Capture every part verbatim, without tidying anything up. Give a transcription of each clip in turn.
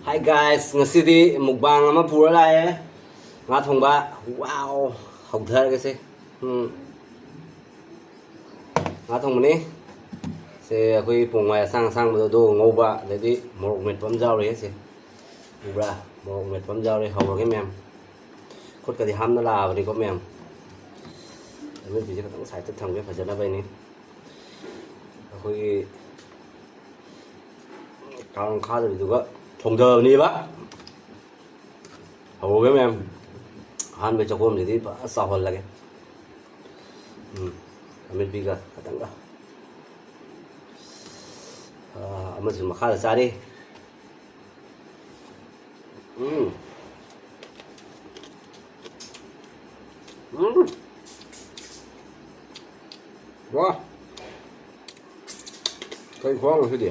Hi guys, ꯉꯁꯤꯗꯤ mukbang ꯑꯃ ꯄꯨꯔ ꯂꯥꯛꯑꯦ꯫ ꯉꯥ ꯊꯣꯡꯕ꯫ Wow! ꯍꯧꯊꯔꯒꯦꯁꯦ꯫ ꯎꯝ꯫ ꯉꯥ ꯊꯣꯡꯕꯅꯤ꯫ ꯁꯦ ꯑꯩꯈꯣꯏ ꯄꯣꯡ ꯍꯋꯥꯏ ꯑꯁꯥꯡ ꯑꯁꯥꯡꯕꯗꯣ, ꯑꯗꯨ ꯉꯧꯕ, ꯑꯗꯩꯗꯤ ꯃꯣꯔꯣꯛ ꯃꯦꯠꯄ ꯑꯃ ꯌꯥꯎꯔꯤ꯫ ꯁꯦ ꯎꯕ꯭ꯔꯥ? ꯃꯣꯔꯣꯛ ꯃꯦꯠꯄ ꯑꯃ ꯌꯥꯎꯔꯤ꯫ ꯍꯧꯔꯒꯦ ꯃꯌꯥꯝ꯫ ꯈꯨꯠꯀꯗꯤ ꯍꯥꯝꯅ ꯂꯥꯛꯑꯕꯅꯤꯀꯣ ꯃꯌꯥꯝ꯫ ꯑꯃꯦꯠꯄꯤꯁꯦ ꯈꯤꯇꯪ side ꯇ ꯊꯝꯒꯦ, ꯐꯖꯅꯕ ꯍꯥꯏꯅꯤ꯫ ꯑꯩꯈꯣꯏꯒꯤ ꯀꯥꯡ ꯈꯥꯗꯕꯤꯗꯨꯒ ꯊꯣꯡꯗꯕꯅꯦꯕ꯫ ꯍꯧꯔꯒꯦ ꯃꯌꯥꯝ꯫ ꯑꯍꯥꯟꯕ ꯆꯥꯛꯈꯣꯝꯁꯤꯗꯤ ꯐꯖꯅ ꯆꯥꯎꯍꯜꯂꯒꯦ꯫ ꯎꯝ, ꯑꯃꯦꯠꯄꯤꯒ ꯈꯇꯪꯒ꯫ ꯑꯥ, ꯑꯃꯁꯨ ꯃꯈꯥꯗ ꯆꯥꯔꯤ꯫ ꯎꯝ꯫ ꯎꯝ꯫ ꯋꯥ꯫ ꯀꯔꯤ ꯈꯨꯍꯥꯎꯅꯣ ꯁꯤꯗꯤ?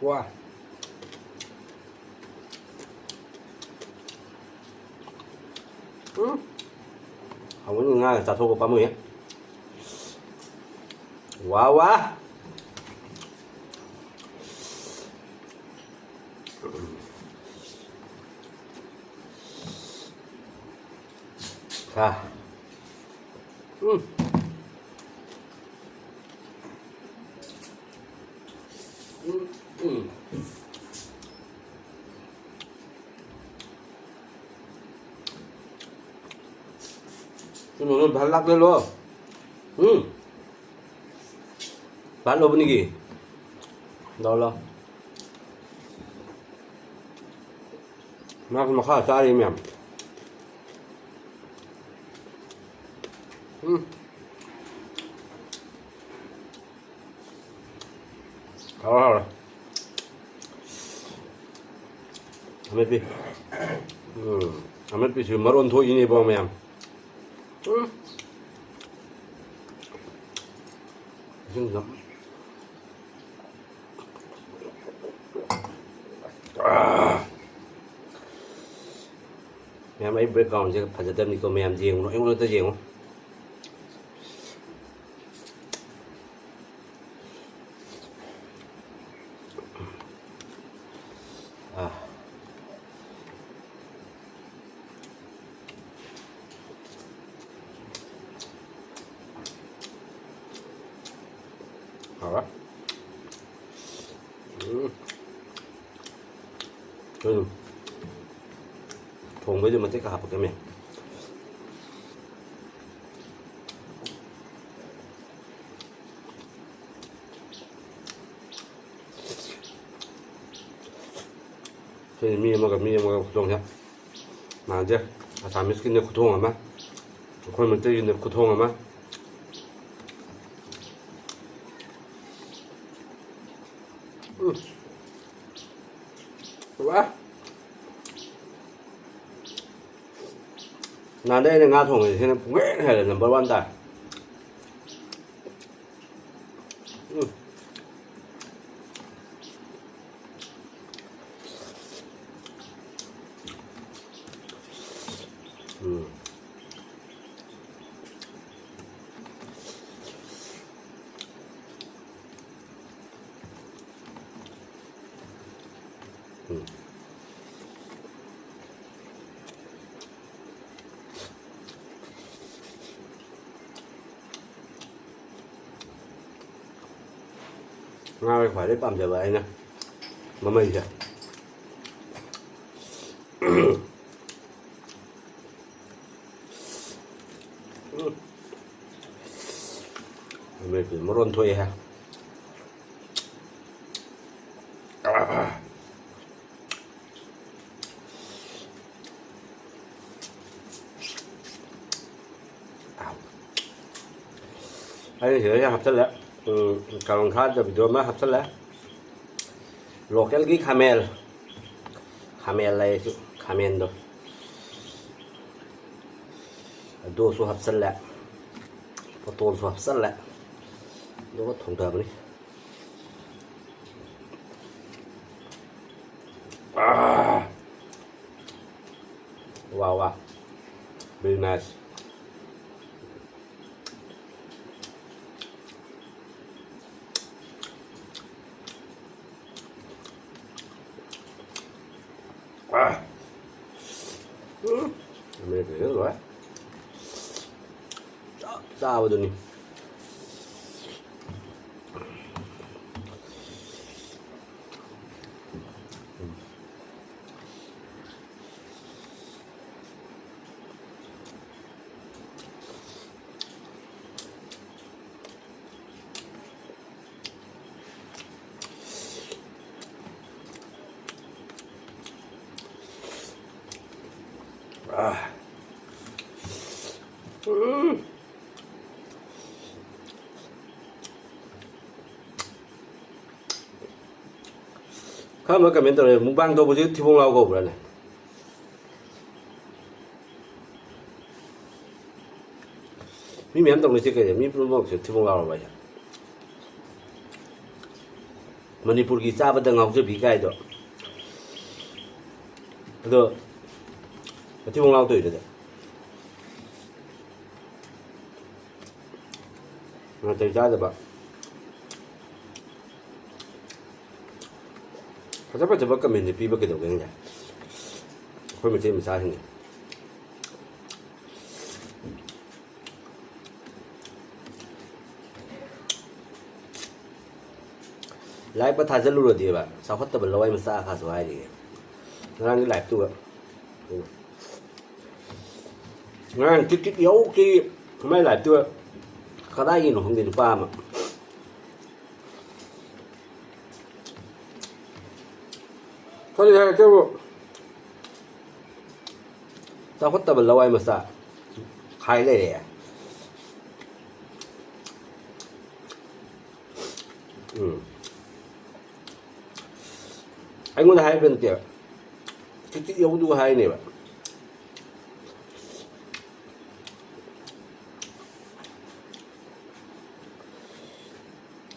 ꯋꯥ꯫ ꯎꯝ꯫ ꯍꯥꯎꯕꯅꯤ, ꯉꯥꯒ ꯆꯥꯊꯣꯛꯄ ꯄꯥꯝꯃꯨꯏꯌꯦ꯫ ꯋꯥ ꯋꯥ꯫ ꯈꯥ꯫ ꯎꯝ꯫ ꯎꯝ, ꯎꯝ꯫ ꯁꯤ ꯃꯣꯃꯣ ꯚꯥꯏ ꯂꯥꯛꯇꯣꯏꯔꯣ? ꯎꯝ꯫ ꯚꯥꯏ ꯂꯧꯕꯅꯤꯒꯤ꯫ ꯂꯧ, ꯂꯧ꯫ ꯃꯥꯁꯨ ꯃꯈꯥ ꯆꯥꯔꯤ ꯃꯌꯥꯝ꯫ ꯎꯝ꯫ ꯍꯥꯎꯔꯦ, ꯍꯥꯎꯔꯦ꯫ ꯑꯃꯦꯠꯄꯤ꯫ ꯎꯝ꯫ ꯑꯃꯦꯠꯄꯤꯁꯨ ꯃꯔꯣꯟ ꯊꯣꯛꯏꯅꯦꯕꯣ ꯃꯌꯥꯝ꯫ ꯎꯝ꯫ ꯏꯁꯤꯡꯗꯣ꯫ ꯑꯥ꯫ ꯃꯌꯥꯝ, ꯑꯩ background ꯁꯦ ꯐꯖꯗꯕꯅꯤꯀꯣ, ꯃꯌꯥꯝ ꯌꯦꯡꯉꯨꯅꯨ, ꯑꯩꯉꯣꯟꯗ ꯌꯦꯡꯉꯨ꯫ ꯑꯗꯨꯝ ꯊꯣꯡꯕꯩꯗꯤ ꯃꯇꯦꯛ ꯈꯔ ꯍꯥꯞꯄꯛꯀꯦꯃꯦ꯫ ꯁꯤꯗꯤ ꯃꯤ ꯑꯃꯒ ꯃꯤ ꯑꯃꯒ ꯈꯨꯗꯣꯡꯁꯦ ꯃꯥꯟꯅꯗꯦ꯫ ꯑꯁꯥꯃꯤꯁꯀꯤꯅ ꯈꯨꯊꯣꯡ ꯑꯃ, ꯑꯩꯈꯣꯏ ꯃꯩꯇꯩꯒꯤꯅ ꯈꯨꯊꯣꯡ ꯑꯃ꯫ ꯎꯝ꯫ ꯋꯥ! ꯅꯍꯥꯟꯗꯩ ꯑꯩꯅ ꯉꯥ ꯊꯣꯡꯕꯁꯦ ꯁꯤꯅ ꯄꯨꯡꯍꯦꯟ ꯍꯦꯜꯂꯦ, ꯅꯝꯕꯔ ꯋꯥꯟ ꯇꯥꯔꯦ꯫ ꯎꯝ꯫ ꯎꯝ꯫ ꯎꯝ꯫ ꯉꯥꯒꯤ ꯈ꯭ꯋꯥꯏꯗꯩ ꯄꯥꯝꯖꯕ ꯑꯩꯅ ꯃꯃꯩꯁꯦ꯫ ꯎꯝ꯫ ꯃꯃꯩꯁꯦ ꯃꯔꯣꯟ ꯊꯣꯛꯑꯦꯍꯦ꯫ ꯑꯩ ꯁꯤꯗꯩꯗ ꯍꯥꯞꯆꯜꯂꯦ꯫ ꯎꯝ, ꯀꯥꯔꯣꯟ ꯈꯥꯗꯕꯤꯗꯣ ꯑꯃ ꯍꯥꯞꯆꯜꯂꯦ꯫ ꯂꯣꯀꯦꯜꯒꯤ ꯈꯥꯃꯦꯟ, ꯈꯥꯃꯦꯟ ꯂꯩꯔꯁꯨ ꯈꯥꯃꯦꯟꯗꯣ, ꯑꯗꯨꯁꯨ ꯍꯥꯞꯆꯜꯂꯦ, ꯄꯣꯇꯣꯜꯁꯨ ꯍꯥꯞꯆꯜꯂꯦ, ꯑꯗꯨꯒ ꯊꯣꯡꯊꯕꯅꯤ꯫ ꯑꯥ! ꯋꯥ, ꯋꯥ꯫ Very nice꯫ ꯑꯥ! ꯎꯝ! ꯑꯃꯦꯠꯄꯁꯦ ꯂꯣꯏꯔꯦ꯫ ꯆꯞ ꯆꯥꯕꯗꯨꯅꯤ꯫ ꯈꯔ ꯑꯃ comment ꯇꯧꯔꯦ, "ꯃꯨꯛꯕꯥꯡ ꯇꯧꯕꯁꯤ ꯊꯤꯕꯣꯡ ꯂꯥꯎ ꯀꯧꯕ꯭ꯔꯥꯅꯦ?" ꯃꯤ ꯃꯌꯥꯝ ꯇꯧꯅꯩꯁꯦ ꯀꯩꯅꯣ? ꯃꯤ ꯄꯨꯝꯅꯃꯛꯁꯦ ꯊꯤꯕꯣꯡ ꯂꯥꯎꯔꯕ ꯍꯥꯏꯁꯦ? ꯃꯅꯤꯄꯨꯔꯒꯤ ꯆꯥꯕꯗ ꯉꯥꯎꯖꯕꯤ ꯀꯥꯏꯗꯣ, ꯑꯗꯣ ꯊꯤꯕꯣꯡ ꯂꯥꯎ ꯇꯧꯔꯤꯗꯨꯗ꯫ ꯅꯥꯇꯩ ꯆꯥꯗꯕ꯫ ꯐꯖ ꯐꯖꯕ comment ꯄꯤꯕ ꯀꯩꯗꯧꯒꯦ ꯈꯪꯗꯦ ꯑꯩꯈꯣꯏ ꯃꯩꯇꯩ ꯃꯆꯥꯁꯤꯡꯁꯦ꯫ Live ꯄ ꯊꯥꯖꯤꯜꯂꯨꯔꯗꯤꯕ ꯆꯥꯎꯈꯠꯇꯕ ꯂꯋꯥꯏ ꯃꯆꯥ ꯈꯥꯁꯨ ꯍꯥꯏꯔꯤꯌꯦ ꯉꯔꯥꯡꯒꯤ live ꯇꯨꯒ꯫ ꯉꯔꯥꯡ ꯇꯤꯛ ꯇꯤꯛ ꯌꯧꯈꯤ ꯃꯥꯏ live ꯇꯨꯒ꯫ ꯀꯗꯥꯏꯒꯤꯅꯣ ꯈꯪꯗꯦ ꯅꯨꯄꯥ ꯑꯃ꯫ ꯀꯔꯤ ꯍꯥꯏꯔꯛꯀꯦꯕꯨ? ꯆꯥꯎꯈꯠꯇꯕ ꯂꯋꯥꯏ ꯃꯆꯥ ꯈꯥꯏ ꯂꯩꯔꯦ꯫ ꯎꯝ꯫ ꯑꯩꯉꯣꯟꯗ ꯍꯥꯏꯕ ꯅꯠꯇꯦꯕ꯫ ꯇꯤꯛ ꯇꯤꯛ ꯌꯧꯗꯨ ꯍꯥꯏꯅꯦꯕ꯫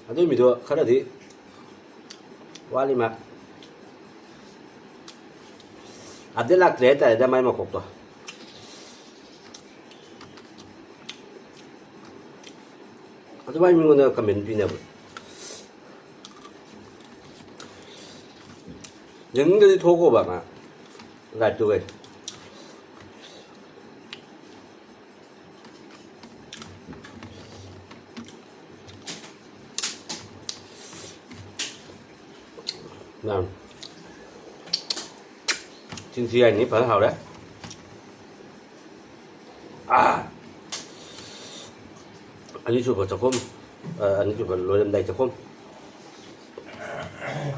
ꯑꯗꯨꯏ ꯃꯤꯗꯣ ꯈꯔꯗꯤ ꯋꯥꯠꯂꯤ ꯃꯥ꯫ Update ꯂꯥꯛꯇ꯭ꯔꯦ ꯍꯥꯏꯇꯥꯔꯦꯗ ꯃꯥꯏ ꯃꯀꯣꯛꯇꯣ꯫ ꯑꯗꯨꯃꯥꯏꯅ ꯃꯤꯉꯣꯟꯗ comment ꯄꯤꯅꯕ꯫ ꯌꯦꯡꯅꯤꯡꯗ꯭ꯔꯗꯤ ꯊꯣꯛꯈꯣꯕ ꯃꯥ꯫ Live ꯇꯨ ꯀꯩ꯫ ꯅꯪ꯫ ꯆꯤꯟꯊꯤ ꯍꯥꯏꯅꯤ, ꯐꯖꯅ ꯍꯥꯎꯔꯦ꯫ ꯑꯥ! ꯑꯅꯤꯁꯨꯕ ꯆꯥꯛꯈꯨꯝ, ꯑ, ꯑꯅꯤꯁꯨꯕ ꯂꯣꯏꯔꯝꯗꯥꯏ ꯆꯥꯛꯈꯨꯝ꯫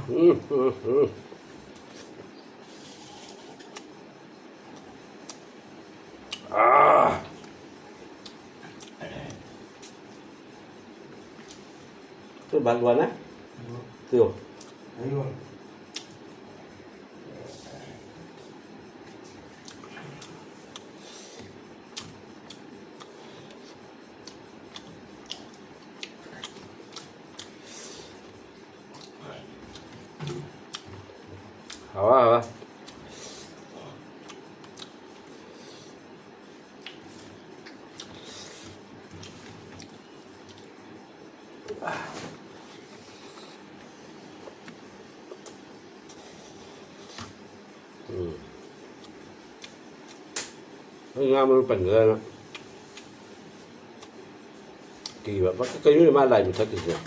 ꯎꯝ, ꯎꯝ, ꯎꯝ꯫ ꯑꯥ! ꯇꯨ ꯚꯒꯋꯥꯟ, ꯇꯨ꯫ ꯍꯥꯎꯔꯦ, ꯍꯥꯎꯔꯦ꯫ ꯎꯝ꯫ ꯑꯩ ꯉꯥ ꯃꯔꯨ ꯄꯟꯒꯗ꯭ꯔꯥꯅ ꯀꯤꯕ꯫ ꯀꯩꯅꯣꯅꯦ ꯃꯥ ꯂꯥꯏ ꯃꯨꯊꯠꯈꯤꯁꯤꯅ?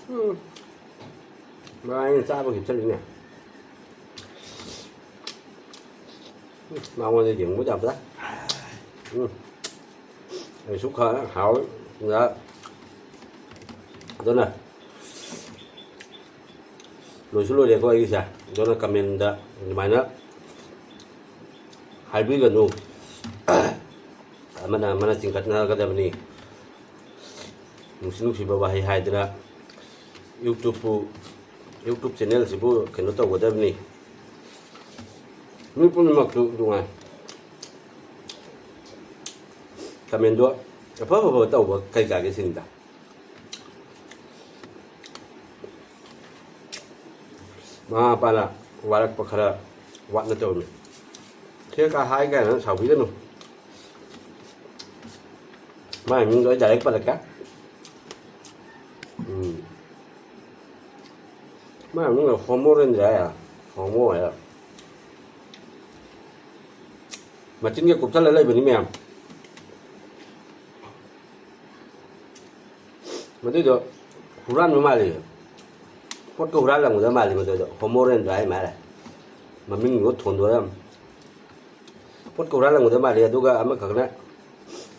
ꯎꯝ꯫ ꯃꯥ ꯑꯩꯅ ꯆꯥꯕꯒꯤ ꯆꯠꯂꯤꯅꯦ꯫ ꯎꯝ, ꯃꯉꯣꯟꯗ ꯌꯦꯡꯕ ꯌꯥꯕ꯭ꯔꯥ? ꯎꯝ꯫ ꯑꯩꯁꯨ ꯈꯔ ꯍꯥꯎꯋꯤ꯫ ꯑꯗꯨꯅ ꯂꯣꯏꯁꯨ ꯂꯣꯏꯔꯦꯀꯣ ꯑꯩꯒꯤꯁꯦ꯫ ꯑꯗꯨꯅ comment ꯑꯗꯨꯃꯥꯏꯅ ꯍꯥꯏꯕꯤꯒꯅꯨ꯫ ꯑꯃꯅ ꯑꯃꯅ ꯆꯤꯡꯈꯠꯅꯒꯗꯕꯅꯤ꯫ ꯅꯨꯡꯁꯤ ꯅꯨꯡꯁꯤꯕ ꯋꯥꯍꯩ ꯍꯥꯏꯗꯅ YouTube-ꯄꯨ, YouTube channel-ꯁꯤꯕꯨ ꯀꯩꯅꯣ ꯇꯧꯒꯗꯕꯅꯤ꯫ ꯃꯤ ꯄꯨꯝꯅꯃꯛꯁꯨ ꯅꯨꯡꯉꯥꯏ꯫ Comment-ꯗꯣ ꯑꯐ ꯑꯐꯕ ꯇꯧꯕ ꯀꯩ ꯀꯥꯏꯒꯦ ꯁꯤꯅꯤꯗ꯫ ꯃꯃꯥ ꯃꯄꯥꯅ ꯋꯥꯔꯛꯄ ꯈꯔ ꯋꯥꯠꯅ ꯇꯧꯔꯝꯃꯤ꯫ ꯈꯦꯔ ꯀꯥ ꯍꯥꯏ ꯀꯥꯏꯅ ꯁꯥꯎꯕꯤꯒꯅꯨ꯫ ꯃꯥꯏ ꯃꯤꯡꯗꯣ ꯑꯩ direct ꯄꯜꯂꯛꯀꯦ꯫ ꯎꯝ꯫ ꯃꯥꯏ ꯃꯤꯡꯗꯣ ꯍꯣꯃꯣ ꯔꯦꯟꯗ꯭ꯔ ꯍꯥꯏꯔ? ꯍꯣꯃꯣ ꯍꯥꯏꯔ? ꯃꯆꯤꯟꯒ ꯀꯨꯞꯁꯜꯂ ꯂꯩꯕꯅꯤ ꯃꯌꯥꯝ꯫ ꯃꯗꯨꯏꯗꯣ ꯍꯨꯔꯥꯟꯕ ꯃꯥꯜꯂꯦ꯫ ꯄꯣꯠꯀ ꯍꯨꯔꯥꯜꯂꯝꯒꯗꯕ ꯃꯥꯜꯂꯤ ꯃꯗꯨꯗꯣ, ꯍꯣꯃꯣꯔꯦꯟꯗ꯭ꯔꯥ ꯍꯥꯏ ꯃꯥꯜꯂꯦ꯫ ꯃꯃꯤꯡꯗꯨ ꯊꯣꯟꯗꯣꯔꯝ꯫ ꯄꯣꯠꯀ ꯍꯨꯔꯥꯜꯂꯝꯒꯗꯕ ꯃꯥꯜꯂꯤ꯫ ꯑꯗꯨꯒ ꯑꯃꯈꯛꯅ,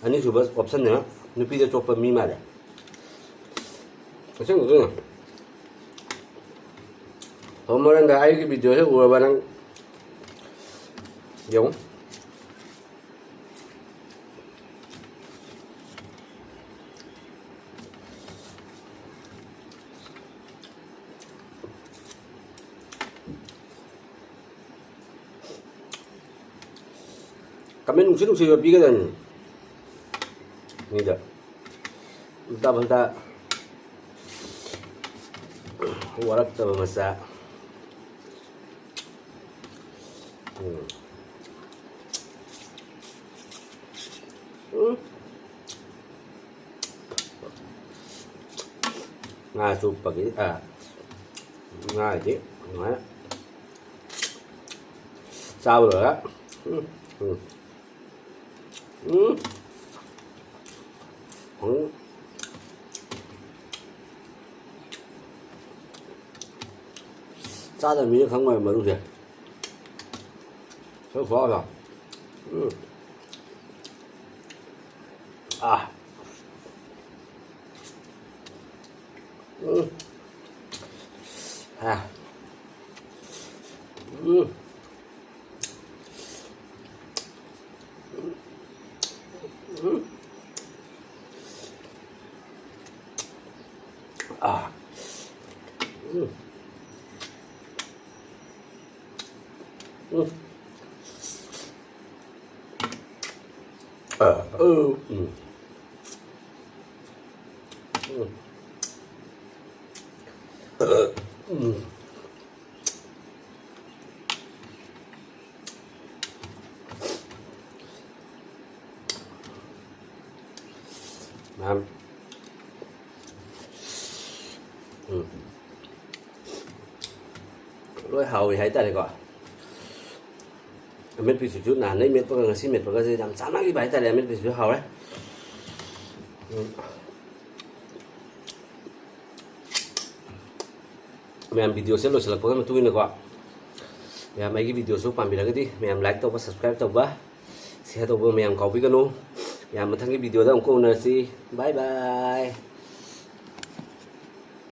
ꯑꯅꯤꯁꯨꯕ ꯑꯣꯞꯁꯟꯗꯨꯅ ꯅꯨꯄꯤꯗ ꯆꯣꯞꯄ ꯃꯤ ꯃꯥꯜꯂꯦ꯫ ꯑꯁꯦꯡꯕꯗꯨꯅ꯫ ꯍꯣꯃꯣꯔꯦꯟꯗ꯭ꯔ, ꯑꯩꯒꯤ ꯚꯤꯗꯤꯑꯣꯁꯦ ꯎꯔꯕ ꯅꯪ? ꯌꯦꯡꯉꯨ꯫ ꯀꯃꯦꯟ ꯅꯨꯡꯁꯤ ꯅꯨꯡꯁꯤꯕ ꯄꯤꯒꯗꯕꯅꯤ ꯃꯤꯗ꯫ ꯎꯜꯇꯥ ꯐꯜꯇꯥ ꯋꯥꯔꯛꯇꯕ ꯃꯆꯥ꯫ ꯎꯝ꯫ ꯎꯝ꯫ ꯉꯥ ꯆꯨꯞꯄꯒꯤ, ꯑ, ꯉꯥꯗꯤ ꯑꯗꯨꯃꯥꯏꯅ ꯆꯥꯕ ꯂꯣꯏꯔꯒ, ꯎꯝ, ꯎꯝ, ꯎꯝ, ꯎꯝ꯫ ꯆꯥꯗꯕ ꯃꯤꯅ ꯈꯪꯉꯣꯏ ꯃꯔꯨꯁꯦ꯫ ꯁꯔꯨ ꯈꯨꯍꯥꯎꯗꯣ꯫ ꯎꯝ꯫ ꯑꯥ꯫ ꯎꯝ꯫ ꯑꯥ꯫ ꯎꯝ꯫ ꯎꯝ꯫ ꯑꯥ꯫ ꯎꯝ꯫ ꯎꯝ꯫ ꯑ, ꯑ, ꯎꯝ꯫ ꯎꯝ꯫ ꯎꯝ꯫ ꯃꯌꯥꯝ꯫ ꯎꯝ꯫ ꯂꯣꯏ ꯍꯥꯎꯋꯤ ꯍꯥꯏꯇꯥꯔꯦꯀꯣ꯫ ꯑꯃꯦꯠꯄꯤꯁꯤꯁꯨ ꯅꯍꯥꯟꯗꯩ ꯃꯦꯠꯄꯒ ꯉꯁꯤ ꯃꯦꯠꯄꯒꯁꯦ ꯌꯥꯝ ꯆꯥꯟꯅꯈꯤꯕ ꯍꯥꯏꯇꯥꯔꯦ꯫ ꯑꯃꯦꯠꯄꯤꯁꯤꯁꯨ ꯍꯥꯎꯔꯦ꯫ ꯎꯝ꯫ ꯃꯌꯥꯝ videoꯁꯦ ꯂꯣꯏꯁꯤꯜꯂꯛꯄꯒ ꯃꯇꯨꯡ ꯏꯟꯅꯀꯣ, ꯃꯌꯥꯝ ꯑꯩꯒꯤ videoꯁꯨ ꯄꯥꯝꯕꯤꯔꯒꯗꯤ ꯃꯌꯥꯝ like ꯇꯧꯕ, subscribe ꯇꯧꯕ, share ꯇꯧꯕ ꯃꯌꯥꯝ ꯀꯥꯎꯕꯤꯒꯅꯨ꯫ ꯃꯌꯥꯝ ꯃꯊꯪꯒꯤ videoꯗ ꯑꯃꯨꯛꯀ ꯎꯅꯔꯁꯤ꯫ Bye bye꯫